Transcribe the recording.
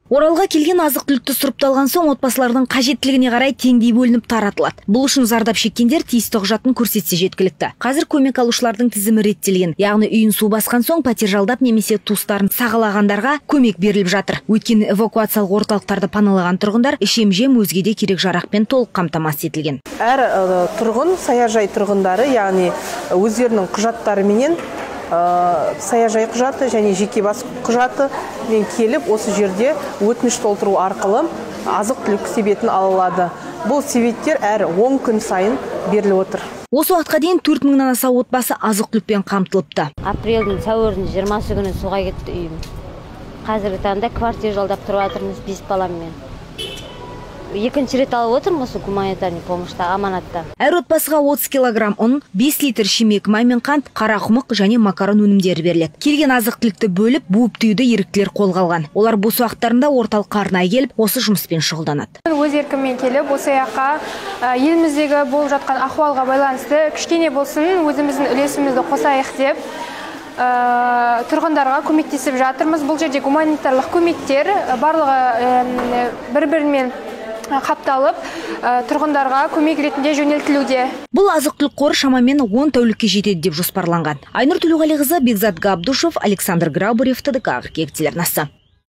Оралға келген азық-түлікті сұрыпталған соң отбасылардың қажеттілігіне қарай теңдей бөлініп таратылады. Бұл үшін зардап шеккендер тиісті құжатын көрсетсе жеткілікті. Қазір көмек алушылардың тізімі реттелген. Яғни үйін су басқан соң пәтер жалдап немесе туыстарын сағалағандарға көмек беріліп жатыр. Өйткені эвакуациялық орталықтарды паналаған тұрғындар ішем-жем, өзге де керек-жарақпен толық қамтамасыз етілген. Әр тұрғын, саяжай тұрғындары, яғни өздерінің құжаттарыменен, саяжай құжаты және жеке бас құжаты мен келіп, осы жерде өтініш толтыру арқылы азық-түлік себетін ала алады. Бұл себеттер әр 10 күн сайын беріліп отыр. Осы уақытқа дейін 4000-нан аса отбасы азық-түлікпен қамтылыпты. Апрельдің, сәуірдің 20 күні суға кетті үйім. Қазіргі таңда квартира жалдап тұрып жатырмыз 5 баламмен. Екінші рет алып отырмын осы гуманитарный помощьта, аманатта. Әр отбасыға 30 килограмм ұн, 5 литр шимек май мен қант, қарақұмық және макарон өнімдері беріледі. Келген азық-түлікті бөліп, буып түюді еріктілер қолға алған. Олар бос уақыттарында орталыққа арнайы келіп, осы жұмыспен шұғылданады. Өз еркіммен келіп, осы жаққа еліміздегі болып жатқан ахуалға байланысты кішкене болсын өзіміздің үлесімізді қосайық деп тұрғындарға көмектесіп жатырмыз. Бұл жерде гуманитарлық көмектер барлығы бір-бірімен қапталып, тұрғындарға көмек ретінде жөнелтілуде. Бұл азық-түлік қоры шамамен 10 тәулікке жетеді деп жоспарланған. Айнұр Төлеуғалиқызы, Бекзат Габдушев, Александр Грабарев, ТДК телеарнасы.